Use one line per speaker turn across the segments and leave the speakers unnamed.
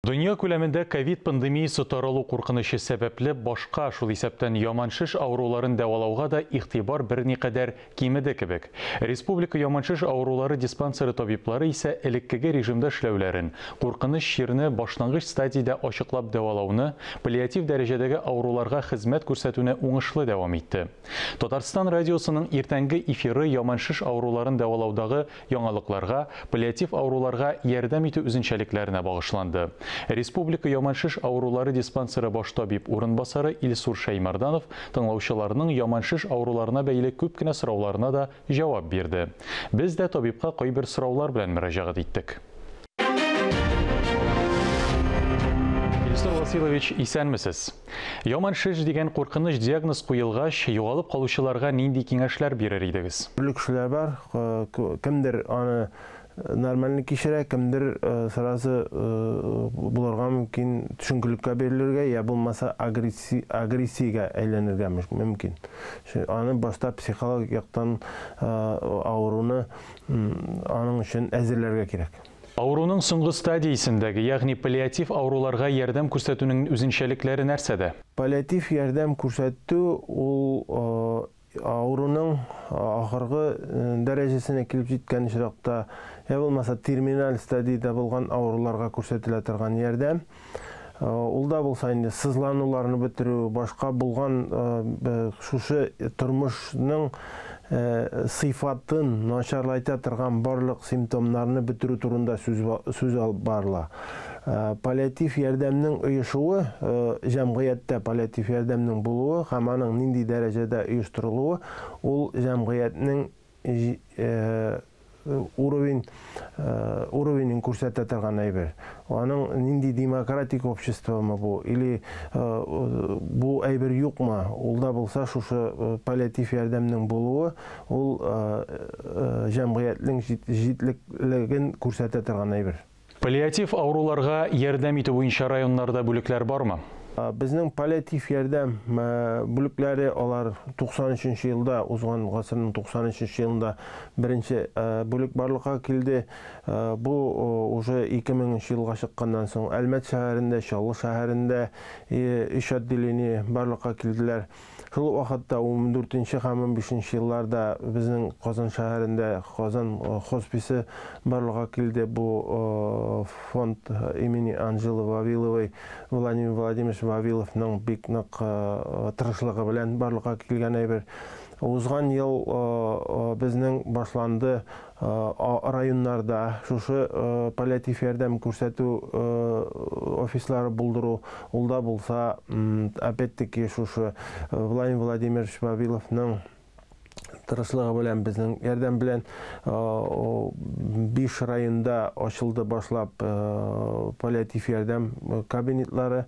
Дөнья күләмендә ковид пандемиясе таралу куркынычы сәбәпле, башка, шул исәптән яман шеш авыруларын дәвалауга да игътибар берникадәр кимеде кебек. Республика яман шеш авырулары диспансеры табиблары исә элеккеге режимда эшләүләрен, куркыныч чирне башлангыч стадиядә ачыклап дәвалауны, паллиатив дәрәҗәдәге авыруларга хезмәт күрсәтүне уңышлы дәвам итте. Татарстан радиосының иртәнге эфиры яман шеш авыруларын дәвалаудагы яңалыкларга, паллиатив авыруларга ярдәм итү үзенчәлекләренә багышланды. Республика яман шеш авырулары диспансеры баш табиб урынбасары Илсур Шәймарданов тыңлаучыларның яман шеш авыруларына бәйле күп кенә сорауларына да җавап бирде. Без дә табибка кайбер сораулар белән мөрәҗәгать иттек. Илсур Василович, исәнмесез. Яман шеш дигән куркыныч диагноз куелгач, югалып калучыларга нинди киңәшләр бирер идегез?
Төрле кешеләр бар, кемдер аны нормально кичерә, кемдер сразу булырга мөмкин, төшенкелеккә бирелергә, я булмаса агрессиягә әйләнергә мөмкин. Аны башта психологик яктан авыруны аның өчен әзерләргә кирәк.
Авыруның соңгы стадиясендәге, ягъни паллиатив авыруларга ярдәм күрсәтүнең үзенчәлекләре нәрсәдә?
Паллиатив ярдәм күрсәтү ул авыруның ахыргы дәрәҗәсенә килеп җиткән очракта, я булмаса терминаль стадиядә булган авыруларга күрсәтелә торган ярдәм. Ул да булса инде сызлануларны бетерү, башка булган шушы тормышның сыйфатын начарлайта торган барлык симптомнарны бетерү турында сүз алып барыла. Паллиатив ярдәмнең оешуы, җәмгыятьтә паллиатив ярдәмнең булуы һәм аның нинди дәрәҗәдә оештырылуы, ул җәмгыятьнең уровень уровенен күрсәтә торган әйбер. Аның нинди демократик обществомы бу, или бу әйбер юкмы, ул да булса шушы паллиатив ярдәмнең булуы, ул җәмгыятьнең җитлеклеген күрсәтә торган әйбер.
Паллиатив авыруларга ярдәм итү буенча районнарда бүлекләр бармы?
Безнең паллиатив ярдәм бүлекләре алар 93 елда, узган гасырның 93 елында беренче бүлек барлыкка килде. Бу уже 2000 елга чыкканнан соң Әлмәт шәһәрендә, Чаллы шәһәрендә 3 отделение барлыкка килделәр. Шул ук вакытта 14 һәм 15 елларда безнең Казан шәһәрендә Казан хосписы барлыкка килде. Бу фонд имени Анжелы Вавиловой, Владимир Владимирович Вавиловның бик нык тырышлыгы белән барлыкка килгән әйбер. Узган ел безнең башланды районнарда шушы паллиатив ярдәм күрсәтү офислары булдыру, ул да булса, опять-таки шушы Владимир Владимирович Вавиловның тырышлыгы белән, безнең ярдәм белән 5 районда ачылды башлап паллиатив ярдәм кабинетлары.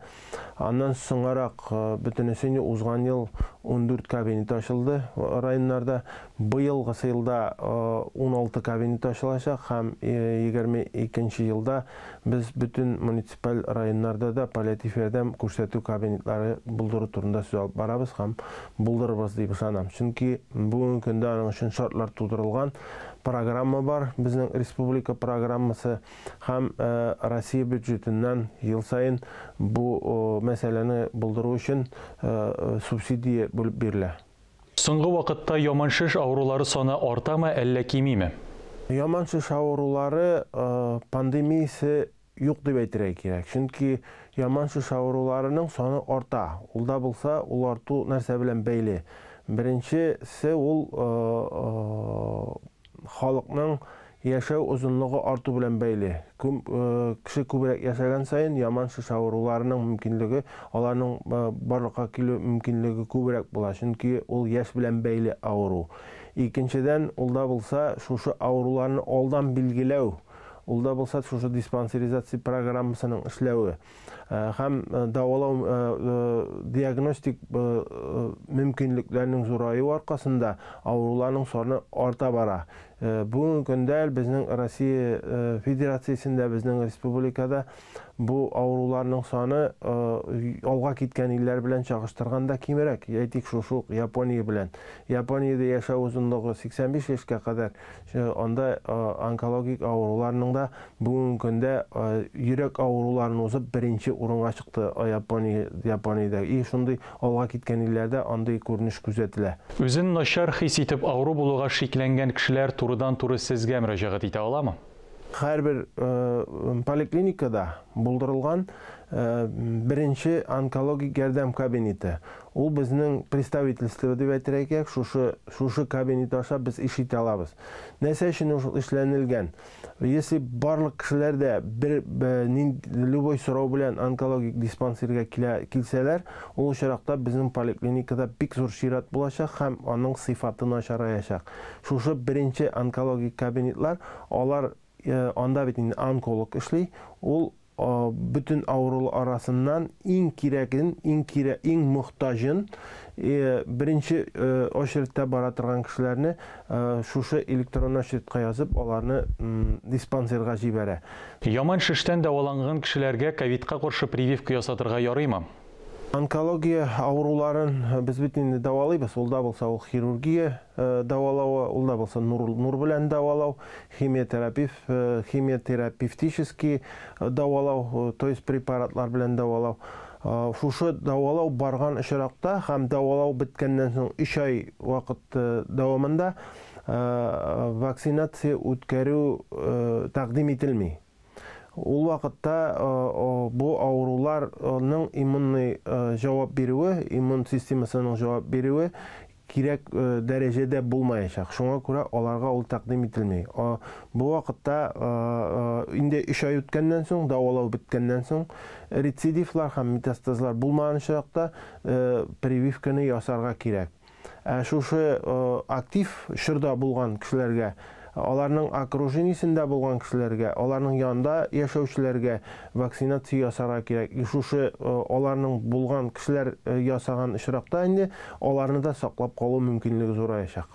Аннан соңарак бөтенесе инде узган ел 14 кабинет ачылды районнарда. Быелгысы елда 16 кабинет ачылачак һәм 22 елда без бөтен муниципаль районнарда да паллиатив ярдәм күрсәтү кабинетлары булдыру турында сүз алып барабыз һәм булдырырбыз дип ышанам. Чөнки бүгенге көндә аның өчен шартлар тудырылган, программа бар, безнең республика программасы һәм Россия бюджетыннан ел саен бу мәсьәләне булдыру өчен субсидия бүлеп бирелә.
Соңгы вакытта яман шеш авырулары саны артамы, әллә кимиме?
Яман шеш авырулары пандемиясе юк дип әйтергә кирәк. Чөнки яман шеш авыруларының саны арта. Ул да булса, ул арту нәрсә белән бәйле? Беренчесе ул халыкның яшәү озынлыгы арту белән бәйле. Кеше күбрәк яшәгән саен яман шеш авыруларының мөмкинлеге, аларның барлыкка килү мөмкинлеге күбрәк була, чөнки ул яшь белән бәйле авыру. Икенчедән, ул да булса шушы авыруларны алдан билгеләү, ул да булса шушы диспансеризация программасының эшләве һәм дәвалау диагностик мөмкинлекләрнең зураюы аркасында авыруларның саны арта бара. Бүгенге көндә безнең Россия Федерациясендә, безнең республикада бу авыруларның саны алга киткән илләр белән чагыштырганда кимрәк. Әйтик, шушы ук Япония белән. Япониядә яшәү озынлыгы 85 яшькә кадәр, анда онкологик авыруларның да бүгенге көндә йөрәк авыруларын узып беренче урынга чыкты Япония, Япониядә. И шундый алга киткән илләрдә андый күренеш күзәтелә.
Үзен начар хис итеп авыру булуга шикләнгән кешеләр турыдан-туры сезгә мөрәҗәгать итә аламы?
Һәрбер поликлиникада булдырылган беренче онкологик ярдәм кабинеты. Ул безнең представительство дип әйтергә кирәк, шушы кабинет аша без эш итә алабыз. Нәрсә өчен ул эшләнелгән? Если барлык кешеләр дә бер любой сорау белән онкологик диспансерга килсәләр, ул очракта безнең поликлиникада бик зур чират булачак һәм аның сыйфаты начараячак. Шушы беренче онкологик кабинетлар, алар анда бит инде онколог эшли, ул бөтен авыру арасыннан иң кирәген, иң мохтаҗын, беренче очередьтә бара торган кешеләрне шушы электрон очередька язып, аларны диспансерга җибәрә.
Яман шештән дәваланган кешеләргә ковидка каршы прививка ясатырга ярыймы?
Онкология авыруларын без бит инде дәвалыйбыз. Ул да булса ул хирургия дәвалавы, ул да булса нур белән дәвалау, химиотерапевтический дәвалау, то есть препаратлар белән дәвалау. Шушы дәвалау барган очракта һәм дәвалау беткәннән соң 3 ай вакыт дәвамында вакцинация үткәрү тәкъдим ителми. Ул вакытта бу авыруларның иммунный җавап бирүе, иммун системасының җавап бирүе кирәк дәрәҗәдә булмаячак. Шуңа күрә аларга ул тәкъдим ителми. Бу вакытта инде 3 ай үткәннән соң, дәвалау беткәннән соң, рецидивлар һәм метастазлар булмаган очракта прививканы ясарга кирәк. Ә шушы актив чорда булган кешеләргә, аларның окружениесендә булган кешеләргә, аларның янында яшәүчеләргә вакцинация ясарга кирәк. И шушы аларның булган кешеләр ясаган очракта инде аларны да саклап калу мөмкинлеге зураячак.